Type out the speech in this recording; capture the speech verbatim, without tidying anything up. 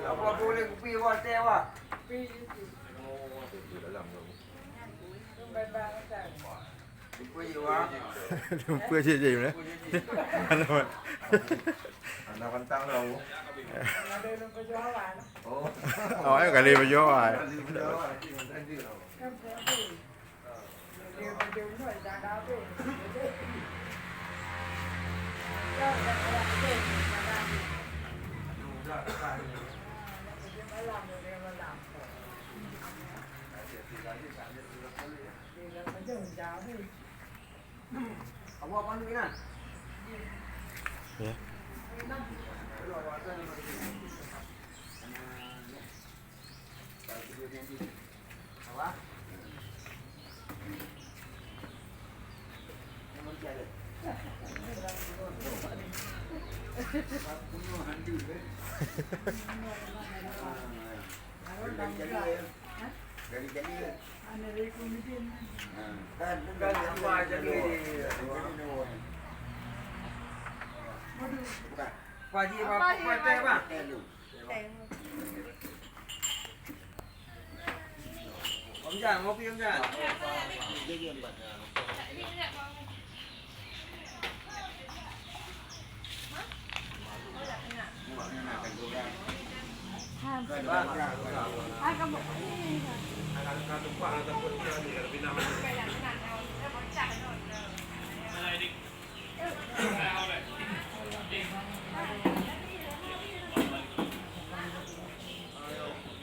Apa boleh kupi awak teh awak? Dalam tu. Lupa je je, mana? Anak pantang tau. Oh. Awak kali berjual. Kali berjual. Ya. Pak Haji, apa, apa teh, Pak? Om Jan, ngopi, Om Jan.